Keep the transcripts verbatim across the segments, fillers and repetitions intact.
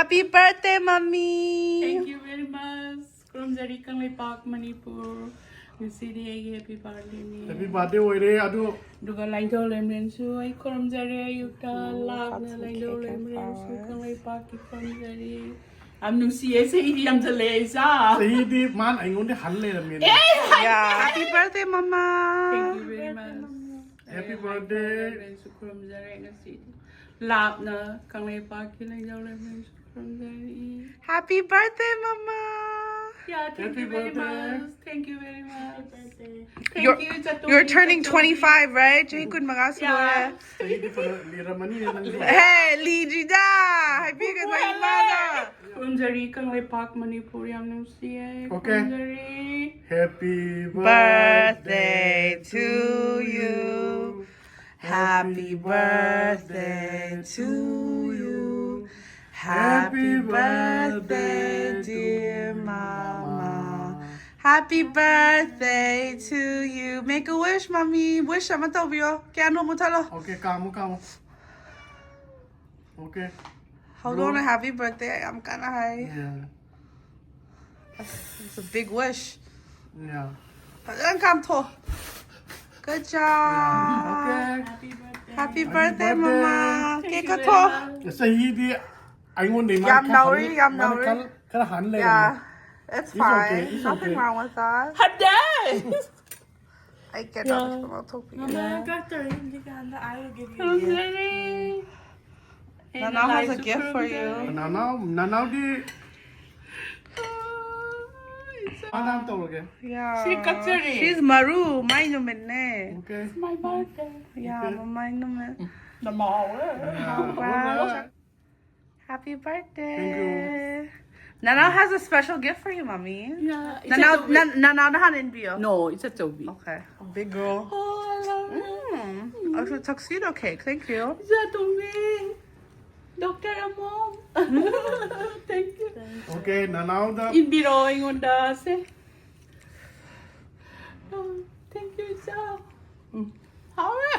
Happy birthday, mommy. Thank you very much. ꯈꯨꯔꯨꯝꯖꯔꯤ Kangleipak Manipur. ꯉꯁꯤꯗꯤ ꯑꯩꯒꯤ happy birthday ꯅꯤ꯫ Happy birthday ꯑꯣꯏꯔꯦ ꯑꯗꯨ꯫ ꯑꯗꯨꯒ ꯂꯥꯏꯅꯤꯡꯊꯧ ꯂꯩꯃꯔꯦꯟꯁꯨ ꯑꯩ ꯈꯨꯔꯨꯝꯖꯔꯦ꯫ ꯑꯌꯨꯛꯇ ꯂꯥꯞꯅ ꯂꯥꯏꯅꯤꯡꯊꯧ ꯂꯩꯃꯔꯦꯟꯁꯨ ꯀꯪꯂꯩꯄꯥꯛꯀꯤ ꯈꯨꯔꯨꯝꯖꯔꯤ꯫ ꯌꯥꯝ ꯅꯨꯡꯁꯤꯌꯦ꯫ ꯆꯍꯤꯗꯤ ꯌꯥꯝꯖꯜꯂꯛꯑꯦ ꯏꯆꯥ꯫ ꯆꯍꯤꯗꯤ ꯃꯥꯅ ꯑꯩꯉꯣꯟꯗ ꯍꯜ ꯂꯩꯔꯝꯃꯦꯅꯦ꯫ Yeah. Happy birthday, mama. Thank you very much. Happy birthday. ꯂꯩꯃꯔꯦꯟꯁꯨ ꯈꯨꯔꯨꯝꯖꯔꯦ ꯉꯁꯤꯗꯤ꯫ ꯂꯥꯞꯅ ꯀꯪꯂꯩꯄꯥꯛꯀꯤ ꯂꯥꯏꯅꯤꯡꯊꯧ ꯂꯩꯃꯔꯦꯟꯁꯨ ꯈꯨꯔꯨꯝꯖꯔꯤ꯫ Happy birthday, mama. Yeah, thank Happy you very birthday. much. Thank you very much. Thank You're, you, ꯆꯠꯇꯣꯕꯤ, you're turning ꯆꯠꯇꯣꯕꯤ꯫ twenty-five, right? ꯆꯍꯤ ꯀꯨꯟꯃꯉꯥ ꯁꯨꯔꯦ꯫ Yeah. ꯆꯍꯤꯗꯤ ꯐꯅ ꯂꯤꯔꯝꯃꯅꯤ ꯅꯪꯁꯨ꯫ Hey, ꯂꯤꯗ꯭ꯔꯤꯗ. ꯍꯥꯏꯕꯤꯒꯅꯨ ꯏꯃꯥꯅ. ꯈꯨꯔꯨꯝꯖꯔꯤ ꯀꯪꯂꯩꯄꯥꯛ ꯃꯅꯤꯄꯨꯔ ꯌꯥꯝ ꯅꯨꯡꯁꯤꯌꯦ꯫ Okay. ꯈꯨꯔꯨꯝꯖꯔꯤ꯫ Happy Birthday to you. Happy birthday to you. Happy birthday, dear mama. Happy birthday to you. Make a wish, mommy. Wish ꯑꯃ ꯇꯧꯕꯤꯌꯣ꯫ Candle ꯃꯨꯊꯠꯂꯣ꯫ Okay, ꯀꯥꯝꯃꯨ ꯀꯥꯝꯃꯨ꯫ Okay. ꯍꯧꯗꯣꯡꯅ happy birthday ꯌꯥꯝ ꯀꯟꯅ ꯍꯥꯏ꯫ Yeah. It's a big wish. Yeah. ꯐꯖꯅ ꯀꯥꯝꯊꯣꯛ꯫ Good job. Okay. Happy birthday, mama. Cake cut ꯊꯣ꯫ ꯆꯍꯤꯗꯤ ꯑꯩꯉꯣꯟꯗ ꯏꯃꯥꯅ ꯌꯥꯝ ꯈꯔ ꯅꯧꯔꯤ, ꯍꯜ- ꯌꯥꯝ ꯏꯃꯥꯅ ꯅꯧꯔꯤ꯫ ꯈꯔ- ꯈꯔ ꯍꯥꯟꯅ Yeah, ꯂꯩꯔꯝꯃꯦ꯫ it's It's fine. okay, it's Nothing okay. Wrong with that. Happy day! ꯑꯩ ꯀꯩꯅꯣ ꯀꯩꯅꯣ ꯊꯣꯛꯄꯤꯒꯦ꯫ ꯃꯃꯥ ꯀꯥ ꯇꯧꯔꯤ ꯍꯧꯖꯤꯛꯀꯥꯟꯗ I will give you a gift. ꯈꯨꯔꯨꯝꯖꯔꯤ꯫ ꯑꯩꯅ Nana has a ꯂꯥꯏꯁꯨ gift for you. ꯈꯨꯔꯨꯝꯖꯔꯤ꯫ ꯅꯅꯥꯎ ꯅꯅꯥꯎꯗꯤ ꯃꯥꯅ ꯍꯥꯟꯅ ꯇꯧꯔꯒꯦ꯫ Yeah. ꯁꯤ ꯀꯛꯆꯔꯤ꯫ She's ꯃꯔꯨ, ꯃꯥꯏ ꯅꯨꯃꯤꯠꯅꯦ꯫ Okay. My birthday. Yeah, Okay. ꯃꯃꯥꯏ ꯅꯨꯃꯤꯠ꯫ ꯅꯃꯥꯎ꯫ Yeah. Wow. Happy birthday. Thank you. Nana has a special gift for you, mommy. Yeah, it's Nana, a baby. Nan- Nana ꯅꯍꯥꯟ ꯏꯟꯕꯤꯌꯣ. No, it's a baby. Okay. Big girl. Oh, I love it. Mm. Also tuxedo cake. Thank you. It's a baby. Doctor Amom. Thank you. Okay, ꯅꯅꯥꯎꯗ ꯏꯟꯕꯤꯔꯣ ꯑꯩꯉꯣꯟꯗ ꯁꯦ꯫ Thank you, ꯏꯆꯥ꯫ ꯎꯝ. ꯍꯥꯎꯔꯦ꯫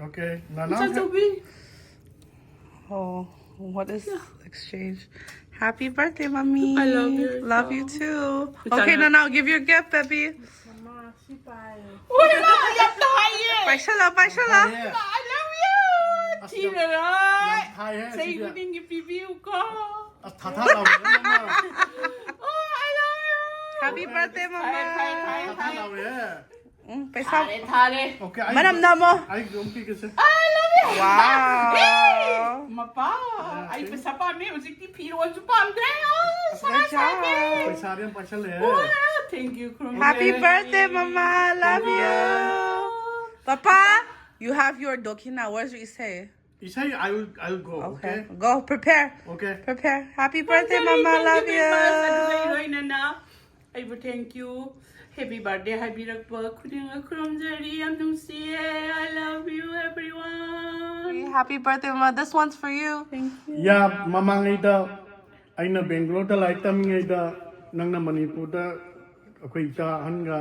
Okay, ꯏꯆꯥ ꯅꯅꯥꯎ ꯇꯧꯕꯤ꯫ Oh. What is exchange? Happy birthday, mommy. I love you, Love you Ikaw. Too. Ikaw Okay, na. Now give your gift, baby. ꯎꯏ, ꯃꯥ ꯌꯥꯝ ꯅꯨꯡꯉꯥꯏꯌꯦ. ꯄꯥꯏꯁꯜꯂꯣ, ꯄꯥꯏꯁꯜꯂꯣ. I love you. ꯑꯁ, ꯌꯥꯝ- ꯊꯤꯔꯔꯣꯏ. ꯌꯥꯝ ꯊꯥꯏꯍꯦ, ꯆꯍꯤ ꯁꯤꯗꯤ꯫ ꯈꯨꯗꯤꯡꯒꯤ ꯄꯤꯕꯤꯌꯨꯀꯣ. ꯑꯁ, ꯊꯥ ꯊꯥ ꯂꯥꯎꯕꯅꯦ ꯅꯪꯅ꯫ Oh, I love you. Happy birthday, mama. ꯊꯥꯏ, ꯊꯥꯏ, ꯊꯥꯏ, ꯊꯥ ꯊꯥ ꯊꯥꯏ. ꯂꯥꯎꯋꯦꯍꯦ꯫ ꯎꯝ, ꯄꯩꯁꯥ ꯊꯥꯔꯦ, ꯊꯥꯔꯦ. Okay, ꯑꯩ ꯃꯅꯝ ꯅꯝꯃꯣ. ꯑꯩ ꯑꯗꯨꯝ ꯄꯤꯒꯦꯁꯦ꯫ Wow. ꯃꯄꯥ, ꯑꯩ ꯄꯩꯁꯥ ꯄꯥꯝꯃꯦ, ꯍꯧꯖꯤꯛꯇꯤ ꯐꯤꯔꯣꯜꯁꯨ ꯄꯥꯝꯗ꯭ꯔꯦ. ꯑꯣ, ꯁꯅꯥ ꯁꯥꯒꯦ. ꯄꯩꯁꯥꯗꯤ ꯌꯥꯝ ꯄꯥꯏꯁꯜꯂꯦ꯫ Oh, thank you, ꯈꯨꯔꯨꯝꯖꯔꯤ. Happy birthday, mama. Love you. Papa, you have your ꯗꯈꯤꯅꯥ. Where's your ꯏꯁꯩ? ꯏꯁꯩ, I will, I will go, Okay. okay? Go prepare. Okay. Prepare. Happy birthday, mama. Thank Love you you. very much. ꯑꯗꯨꯒ ꯂꯣꯏꯅꯅ ꯑꯩꯕꯨ thank you, happy birthday ꯍꯥꯏꯕꯤꯔꯛꯄ ꯈꯨꯗꯤꯡꯃꯛ ꯈꯨꯔꯨꯝꯖꯔꯤ. ꯌꯥꯝ ꯅꯨꯡꯁꯤꯌꯦ. I love you, everyone. Happy birthday, mama. This one's for you. Thank you. ꯌꯥ, ꯃꯃꯥꯡꯉꯩꯗ ꯑꯩꯅ ꯕꯦꯡꯒ꯭ꯂꯣꯔꯗ ꯂꯥꯏꯔꯤꯛ ꯇꯝꯃꯤꯉꯩꯗ ꯅꯪꯅ ꯃꯅꯤꯄꯨꯔꯗ ꯑꯩꯈꯣꯏ ꯏꯆꯥ ꯑꯍꯟꯒ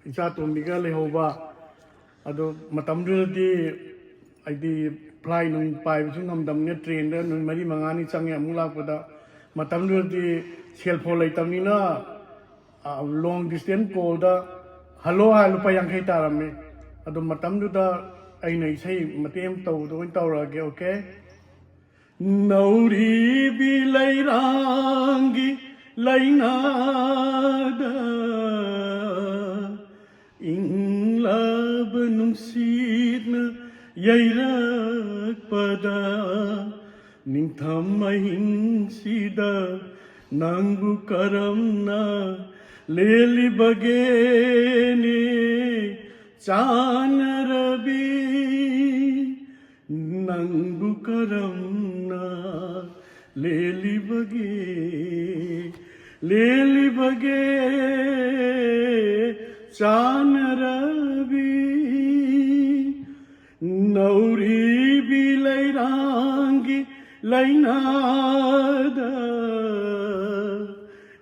ꯏꯆꯥ ꯇꯣꯝꯕꯤꯒ ꯂꯩꯍꯧꯕ, ꯑꯗꯣ ꯃꯇꯝꯗꯨꯗꯗꯤ ꯑꯩꯗꯤ flight ꯅꯨꯡ ꯄꯥꯏꯕꯁꯨ ꯉꯝꯗꯕꯅꯤꯅ train ꯗ ꯅꯨꯃꯤꯠ ꯃꯔꯤ ꯃꯉꯥꯅꯤ ꯆꯪꯉꯦ ꯑꯃꯨꯛ ꯂꯥꯛꯄꯗ꯫ ꯃꯇꯝꯗꯨꯗꯗꯤ cell phone ꯂꯩꯇꯕꯅꯤꯅ, ꯑ, long distance call ꯗ "hello" ꯍꯥꯏ ꯂꯨꯄꯥ ꯌꯥꯡꯈꯩ ꯇꯥꯔꯝꯃꯤ꯫ ꯑꯗꯣ ꯃꯇꯝꯗꯨꯗ ꯑꯩꯅ ꯏꯁꯩ ꯃꯇꯦꯛ ꯑꯃ ꯇꯧꯕꯗꯣ ꯑꯣꯏꯅ ꯇꯧꯔꯛꯑꯒꯦ, okay? ꯅꯧꯔꯤꯕꯤ ꯂꯩꯔꯥꯡꯒꯤ ꯂꯩꯅꯥꯗ ꯏꯪꯂꯕ ꯅꯨꯡꯁꯤꯠꯅ ꯌꯩꯔꯛꯄꯗ, ꯅꯤꯡꯊꯝ ꯑꯍꯤꯡꯁꯤꯗ ꯅꯪꯕꯨ ꯀꯔꯝꯅ ꯂꯦꯜꯂꯤꯕꯒꯦꯅꯦ ꯆꯥꯟꯅꯔꯕꯤ? ꯅꯪꯕꯨ ꯀꯔꯝꯅ ꯂꯦꯜꯂꯤꯕꯒꯦ, ꯂꯦꯜꯂꯤꯕꯒꯦ ꯆꯥꯟꯅꯔꯕꯤ? ꯅꯧꯔꯤꯕꯤ ꯂꯩꯔꯥꯡꯒꯤ ꯂꯩꯅꯥꯗ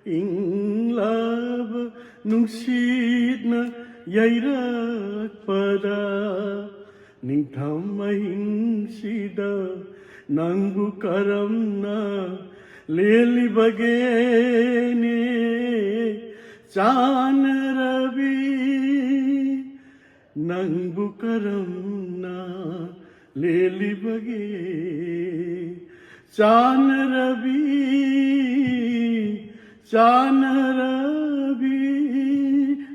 ꯏꯪꯂꯕ ꯅꯨꯡꯁꯤꯠꯅ ꯌꯩꯔꯛꯄꯗ, ꯅꯤꯡꯊꯝ ꯑꯍꯤꯡꯁꯤꯗ ꯅꯪꯕꯨ ꯀꯔꯝꯅ ꯂꯦꯜꯂꯤꯕꯒꯦꯅꯦ ꯆꯥꯟꯅꯔꯕꯤ? ꯅꯪꯕꯨ ꯀꯔꯝꯅ ꯂꯦꯜꯂꯤꯕꯒꯦ ꯆꯥꯟꯅꯔꯕꯤ? ꯆꯥꯟꯅꯔꯕꯤ.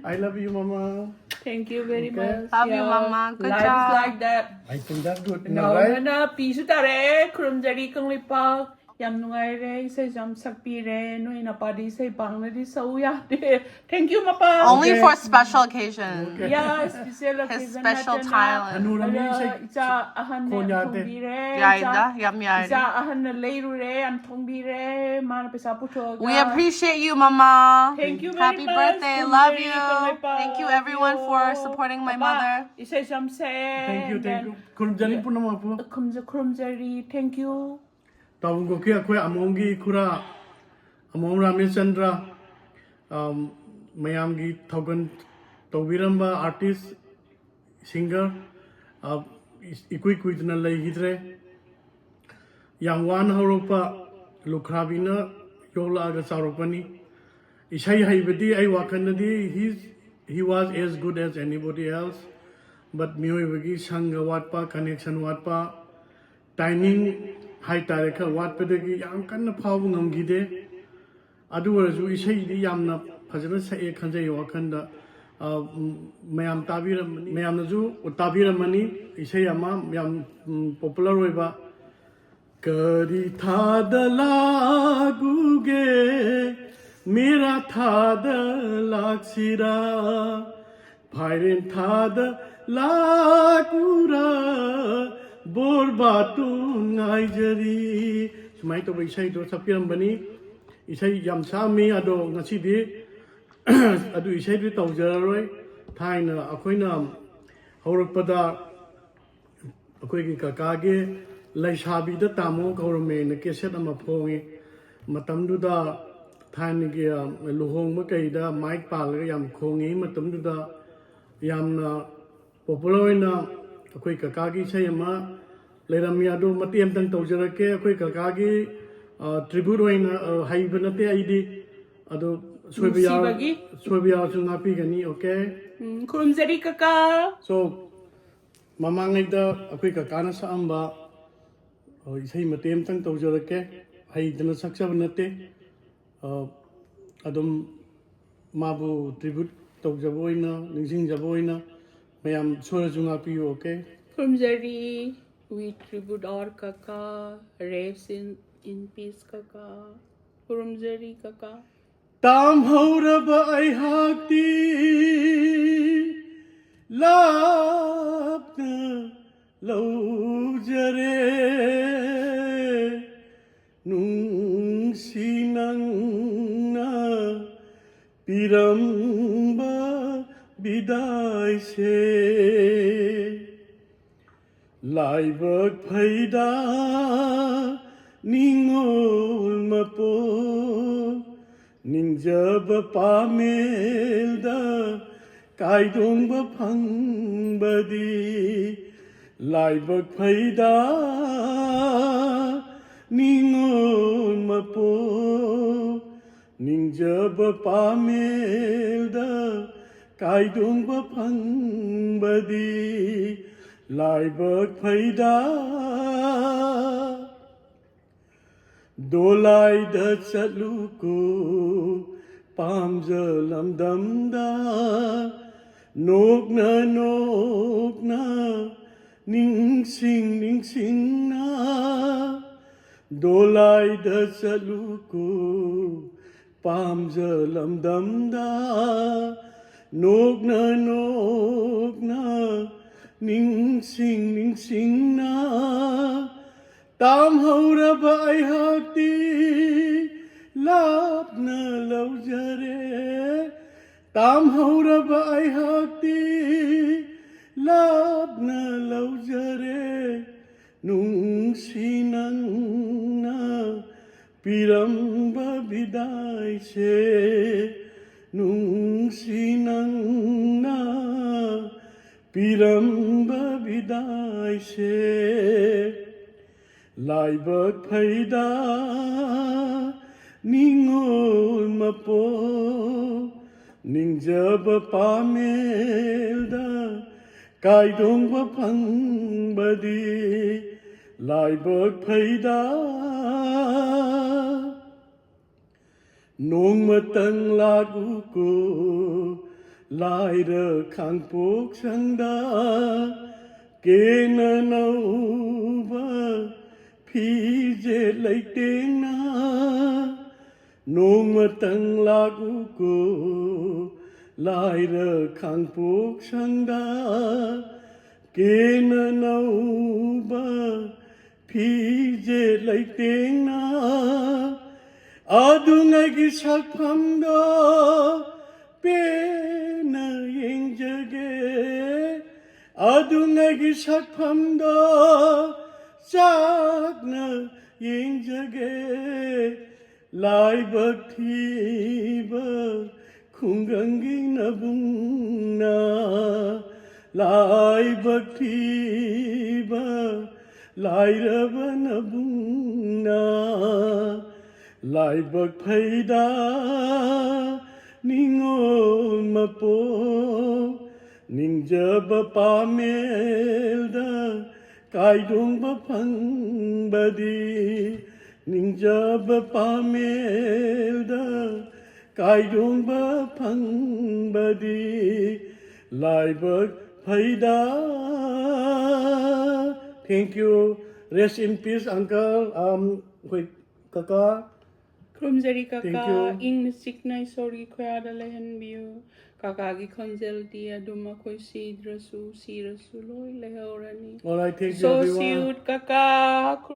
I love you, Mama. Thank you very Okay. much. Love you, Yeah. Mama. Good Life is job. Like that. I think that's good. No, Right? no, no. ꯄꯤꯁꯨ ꯇꯥꯔꯦ. ꯈꯨꯔꯨꯝꯖꯔꯤ ꯀꯪꯂꯩꯄꯥꯛ. ꯌꯥꯝ ꯅꯨꯡꯉꯥꯏꯔꯦ. ꯏꯁꯩꯁꯨ ꯌꯥꯝ ꯁꯛꯄꯤꯔꯦ. ꯅꯣꯏ ꯅꯄꯥꯗꯤ ꯏꯁꯩ ꯄꯥꯡꯅꯗꯤ ꯁꯛꯎ ꯌꯥꯗꯦ. Thank you, ꯃꯄꯥ. Only Okay. For special occasion. Okay. Yeah, special occasion Special ꯅꯠꯇꯅ talent. ꯍꯅꯨꯔꯝꯅꯤ ꯏꯁꯩ ꯏꯆꯥ ꯑꯍꯟꯅ ꯈꯣꯟ ꯌꯥꯝ ꯌꯥꯗꯦ. ꯊꯣꯡꯕꯤꯔꯦ. ꯌꯥꯏꯗ, ꯏꯆꯥ- ꯌꯥꯝ ꯌꯥꯏ. ꯏꯆꯥ ꯑꯍꯟꯅ ꯂꯩꯔꯨꯔꯦ, ꯌꯥꯝ ꯊꯣꯡꯕꯤꯔꯦ. ꯃꯥꯅ ꯄꯩꯁꯥ ꯄꯨꯊꯣꯛꯑꯒ. We appreciate you, Mama. Thank you very Happy much. birthday. ꯈꯨꯔꯨꯝꯖꯔꯤ Love you. Kangleipak. Thank you, everyone, for supporting my papa, mother. ꯏꯁꯩ ꯌꯥꯝ ꯁꯛꯑꯦ. Thank you, thank Then- you. ꯈꯨꯔꯨꯝꯖꯔꯤ ꯄꯨꯝꯅꯃꯛꯄꯨ. ꯈꯨꯔꯨꯝꯖ- ꯈꯨꯔꯨꯝꯖꯔꯤ. Thank you. ꯇꯥꯕꯨꯡ ꯀꯣꯛꯀꯤ ꯑꯩꯈꯣꯏ ꯑꯃꯣꯝꯒꯤ ꯈꯨꯔꯥ ꯑꯃꯣꯝ ꯔꯥꯃꯦꯁꯆꯟꯗ꯭ꯔ, ꯑꯝ, ꯃꯌꯥꯝꯒꯤ ꯊꯧꯒꯜ ꯇꯧꯕꯤꯔꯝꯕ artist, singer, ꯑ, ꯏꯀꯨꯏ ꯀꯨꯏꯗꯅ ꯂꯩꯈꯤꯗ꯭ꯔꯦ꯫ ꯌꯥꯝ ꯋꯥꯅ ꯍꯧꯔꯛꯄ ꯂꯨꯈ꯭ꯔꯥꯕꯤꯅ ꯌꯣꯛꯂꯛꯑꯒ ꯆꯥꯎꯔꯛꯄꯅꯤ꯫ ꯏꯁꯩ ꯍꯩꯕꯗꯤ ꯑꯩ ꯋꯥꯈꯜꯗꯗꯤ he he was as good as anybody else, but ꯃꯤꯑꯣꯏꯕꯒꯤ ꯁꯪꯒ ꯋꯥꯠꯄ, connection ꯋꯥꯠꯄ, timing ꯍꯥꯏꯇꯥꯔꯦ, ꯈꯔ ꯋꯥꯠꯄꯗꯒꯤ ꯌꯥꯝ ꯀꯟꯅ ꯐꯥꯎꯕ ꯉꯝꯈꯤꯗꯦ꯫ ꯑꯗꯨ ꯑꯣꯏꯔꯁꯨ ꯏꯁꯩꯗꯤ ꯌꯥꯝꯅ ꯐꯖꯅ ꯁꯛꯑꯦ ꯈꯟꯖꯩ ꯋꯥꯈꯜꯗ꯫ ꯑ, ꯎꯝ, ꯃꯌꯥꯝ ꯇꯥꯕꯤꯔꯝꯃꯅꯤ, ꯃꯌꯥꯝꯅꯁꯨ ꯇꯥꯕꯤꯔꯝꯃꯅꯤ꯫ ꯏꯁꯩ ꯑꯃ ꯌꯥꯝ, ꯎꯝ, popular ꯑꯣꯏꯕ, ꯀꯔꯤ ꯊꯥꯗ ꯂꯥꯛꯎꯒꯦ, ꯃꯦꯔꯥ ꯊꯥꯗ ꯂꯥꯛꯁꯤꯔꯥ, ꯐꯥꯏꯔꯦꯟ ꯊꯥꯗ ꯂꯥꯛꯎꯔꯥ, ꯕꯣꯔ ꯕꯥꯇꯣꯟ ꯉꯥꯏꯖꯔꯤ꯫ ꯁꯨꯃꯥꯏꯅ ꯇꯧꯕ ꯏꯁꯩꯗꯣ ꯁꯛꯄꯤꯔꯝꯕꯅꯤ꯫ ꯏꯁꯩ ꯌꯥꯝ ꯁꯛꯑꯝꯃꯤ, ꯑꯗꯣ ꯉꯁꯤꯗꯤ ꯑꯗꯨ ꯏꯁꯩꯗꯨ ꯇꯧꯖꯔꯔꯣꯏ꯫ ꯊꯥꯏꯅ ꯑꯩꯈꯣꯏꯅ ꯍꯧꯔꯛꯄꯗ ꯑꯩꯈꯣꯏꯒꯤ ꯀꯀꯥꯒꯤ ꯂꯩꯁꯥꯕꯤꯗ ꯇꯥꯃꯣ ꯀꯧꯔꯝꯃꯦꯅ cassette ꯑꯃ ꯐꯣꯡꯉꯤ꯫ ꯃꯇꯝꯗꯨꯗ ꯊꯥꯏꯅꯒꯤ, ꯑ, ꯂꯨꯍꯣꯡꯕ ꯀꯩꯗ mic ꯄꯥꯜꯂꯒ ꯌꯥꯝ ꯈꯣꯡꯉꯤ꯫ ꯃꯇꯝꯗꯨꯗ ꯌꯥꯝꯅ popular ꯑꯣꯏꯅ ꯑꯩꯈꯣꯏ ꯀꯀꯥꯒꯤ ꯏꯁꯩ ꯑꯃ ꯂꯩꯔꯝꯃꯤ꯫ ꯑꯗꯨ ꯃꯇꯦꯛ ꯑꯃꯇꯪ ꯇꯧꯖꯔꯛꯀꯦ꯫ ꯑꯩꯈꯣꯏ ꯀꯀꯥꯒꯤ ꯇ꯭ꯔꯤꯕ꯭꯭ꯌꯨꯠ ꯑꯣꯏꯅ, ꯑ, ꯍꯩꯕ ꯅꯠꯇꯦ ꯑꯩꯗꯤ꯫ ꯑꯗꯨ ꯁꯣꯏꯕ ꯌꯥꯎ- ꯅꯨꯡꯁꯤꯕꯒꯤ? ꯁꯣꯏꯕ ꯌꯥꯎꯔꯁꯨ ꯉꯥꯛꯄꯤꯒꯅꯤ꯫ ꯑꯣꯀꯦ꯫ ꯎꯝ, ꯈꯨꯔꯨꯝꯖꯔꯤ ꯀꯀꯥ꯫ So, ꯃꯃꯥꯡꯉꯩꯗ ꯑꯩꯈꯣꯏ ꯀꯀꯥꯅ ꯁꯛꯑꯝꯕ, ꯑ, ꯏꯁꯩ ꯃꯇꯦꯛ ꯑꯃꯇꯪ ꯇꯧꯖꯔꯛꯀꯦ꯫ ꯍꯩꯗꯅ ꯁꯛꯆꯕ ꯅꯠꯇꯦ꯫ ꯑ, ꯑꯗꯨꯝ ꯃꯥꯕꯨ ꯇ꯭ꯔꯤꯕ꯭ꯌꯨꯠ ꯇꯧꯖꯕ ꯑꯣꯏꯅ, ꯅꯤꯡꯁꯤꯡꯖꯕ ꯑꯣꯏꯅ ꯃꯌꯥꯝ ꯁꯣꯏꯔꯁꯨ ꯉꯥꯛꯄꯤꯌꯨ꯫ ꯑꯣꯀꯦ꯫ ꯈꯨꯔꯨꯝꯖꯔꯤ꯫ We tribute our ꯀꯀꯥ, rest in, in peace ꯀꯀꯥ꯫ ꯈꯨꯔꯨꯝꯖꯔꯤ ꯀꯀꯥ꯫ ꯇꯥꯝꯍꯧꯔꯕ ꯑꯩꯍꯥꯛꯇꯤ ꯂꯥꯞꯅ ꯂꯧꯖꯔꯦ, ꯅꯨꯡꯁꯤ ꯅꯪꯅ ꯄꯤꯔꯝꯕ ꯕꯤꯗꯥꯏꯁꯦ꯫ ꯂꯥꯏꯕꯛ ꯐꯩꯗ ꯅꯤꯡꯉꯣꯜ ꯃꯄꯣꯛ, ꯅꯤꯡꯖꯕ ꯄꯥꯃꯦꯜꯗ ꯀꯥꯏꯗꯣꯡꯕ ꯐꯪꯕꯗꯤ꯫ ꯂꯥꯏꯕꯛ ꯐꯩꯗ ꯅꯤꯡꯉꯣꯜ ꯃꯄꯣꯛ, ꯅꯤꯡꯖꯕ ꯄꯥꯃꯦꯜꯗ ꯀꯥꯏꯗꯣꯡꯕ ꯐꯪꯕꯗꯤ꯫ ꯂꯥꯏꯕꯛ ꯐꯩꯗ ꯗꯣꯂꯥꯏꯗ ꯆꯠꯂꯨꯀꯣ ꯄꯥꯝꯖ ꯂꯝꯗꯝꯗ, ꯅꯣꯛꯅ ꯅꯣꯛꯅ ꯅꯤꯡꯁꯤꯡ ꯅꯤꯡꯁꯤꯡꯅ꯫ ꯗꯣꯂꯥꯏꯗ ꯆꯠꯂꯨꯀꯣ ꯄꯥꯝꯖ ꯂꯝꯗꯝꯗ, ꯅꯣꯛꯅ ꯅꯣꯛꯅ ꯅꯤꯡꯁꯤꯡ ꯅꯤꯡꯁꯤꯡꯅ꯫ ꯇꯥꯝꯍꯧꯔꯕ ꯑꯩꯍꯥꯛꯇꯤ ꯂꯥꯞꯅ ꯂꯧꯖꯔꯦ, ꯇꯥꯝꯍꯧꯔꯕ ꯑꯩꯍꯥꯛꯇꯤ ꯂꯥꯞꯅ ꯂꯧꯖꯔꯦ, ꯅꯨꯡꯁꯤ ꯅꯪꯅ ꯄꯤꯔꯝꯕ ꯕꯤꯗꯥꯏꯁꯦ, ꯅꯨꯡꯁꯤ ꯅꯪꯅ ꯄꯤꯔꯝꯕ ꯂꯥꯏꯁꯦ ꯂꯥꯏꯕꯛ ꯐꯩꯗ ꯅꯤꯡꯉꯣꯜ ꯃꯄꯣ ꯅꯤꯡꯖꯕ ꯄꯥꯃꯦꯜꯗ ꯀꯥꯏꯗꯣꯡꯕ ꯐꯪꯕꯗꯤ ꯂꯥꯏꯕꯛ ꯐꯩꯗ ꯅꯣꯡꯃꯇꯪ ꯂꯥꯛꯎꯀꯣ ꯂꯥꯏꯔ ꯈꯥꯡꯄꯣꯛ ꯁꯪꯗ ꯀꯦꯅ ꯅꯧꯕ ꯐꯤꯖꯦ ꯂꯩꯇꯦꯡꯅ ꯅꯣꯡꯃꯇꯪ ꯂꯥꯛꯎꯀꯣ ꯂꯥꯏꯔ ꯈꯥꯡꯄꯣꯛ ꯁꯪꯗ ꯀꯦꯅ ꯅꯧꯕ ꯐꯤꯖꯦ ꯂꯩꯇꯦꯡꯅ ꯑꯗꯨꯉꯩꯒꯤ ꯁꯛꯐꯝꯗꯣ ꯄꯦꯟꯅ ꯌꯦꯡꯖꯒꯦ ꯑꯗꯨꯉꯩꯒꯤ ꯁꯛꯐꯝꯗꯣ ꯆꯥꯛꯅ ꯌꯦꯡꯖꯒꯦ ꯂꯥꯏꯕꯛ ꯊꯤꯕ ꯈꯨꯡꯒꯪꯒꯤ ꯅꯕꯨꯡꯅ ꯂꯥꯏꯕꯛ ꯊꯤꯕ ꯂꯥꯏꯔꯕ ꯅꯕꯨꯡꯅ ꯂꯥꯏꯕꯛ ꯐꯩꯗ ꯅꯤꯡꯉꯣꯜ ꯃꯄꯣ ꯅꯤꯡꯖꯕ ꯄꯥꯃꯦꯜꯗ ꯀꯥꯏꯗꯣꯡꯕ ꯐꯪꯕꯗꯤ ꯅꯤꯡꯖꯕ ꯄꯥꯃꯦꯜꯗ ꯀꯥꯏꯗꯣꯡꯕ ꯐꯪꯕꯗꯤ ꯂꯥꯏꯕꯛ ꯐꯩꯗ Thank you. Rest in peace, uncle. Um, ꯑꯩꯈꯣꯏ ꯀꯀꯥ꯫ ꯈꯨꯔꯨꯝꯖꯔꯤ ꯀꯀꯥ꯫ Thank you. ꯏꯪꯅ ꯆꯤꯛꯅ ꯏꯁꯣꯔꯒꯤ ꯈꯨꯌꯥꯗ ꯂꯩꯍꯟꯕꯤꯌꯨ꯫ ꯀꯀꯥꯒꯤ ꯈꯣꯟꯖꯦꯜꯗꯤ ꯑꯗꯨꯝ ꯑꯩꯈꯣꯏ ꯁꯤꯗ꯭ꯔꯁꯨ ꯁꯤꯔꯁꯨ ꯂꯣꯏ ꯂꯩꯍꯧꯔꯅꯤ꯫ All right, thank you, so everyone. Cute, ꯀꯀꯥ꯫